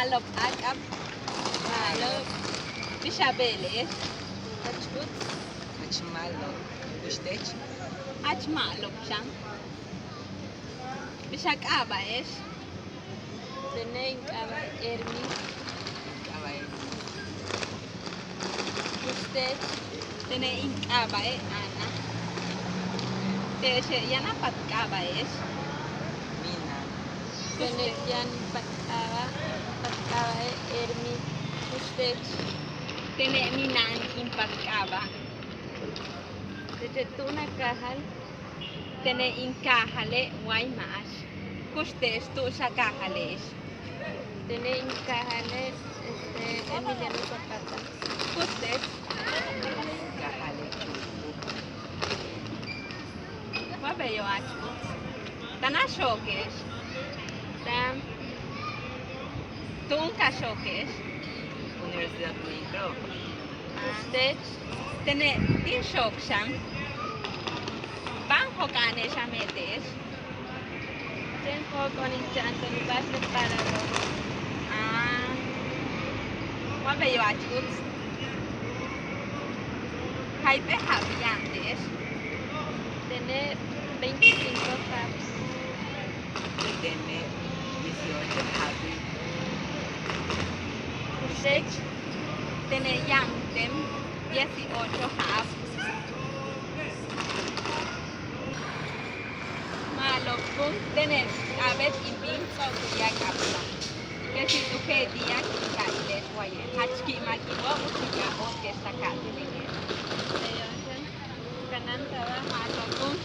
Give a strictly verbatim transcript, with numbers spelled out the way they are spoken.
Ma'alob áak'ab. Ma'alob. Bix a beele'ex? Jach uts. Jach ma'alob. Uch teech. Jach ma'alob xan. Bix a k'aaba'ex? Tene' in k'aaba' Ermi. K'aaba' Ermi. Uch teech. Tene' in k'aaba'e' Ana. Te'exe' yaan a patk'aaba'ex? Mina'an. Tene' yaan in patk'aaba', patk'aaba'e' Ermi. Uch teech. Tene' mina'an in patk'aaba'. Teche' túun a kaajal? Tene' in kaajale' Waymaax. Kuxte'ex tu'ux a kaajale'ex? Tene' in kaajale' este Emiliano Zapata. Kuxte'ex? Kaajale' Wa beyo' jach uts. Táan a xooke'ex? Táan. Túun ka xooke'ex? Universidad México. Uch teech. Tene' tin xook xan. Ba'an jok'a'ane'ex a meete'ex? Chéen jóok'ol in cha'antal u ba'ax le paradojo. Wa beyo' jach uts. Jayp'éel ja'ab yaan te'ex? Tene' veinticinco ja'ab. Tene' dieciocho ja'abil. Uch teech. Tene' yaan u teen dieciocho ja'ab. Ma'alob kun, tene' k'a'abéet in bin ts'o'ok u ya'ab k'aaba'e'. Kexi' tu je'el di'ak in ka'ile'ex waye', jach ki'imak in wóol u tsink'aj óolke'ex ta ka'atéle'ex. Kanáanta'a. Ma'alob kun.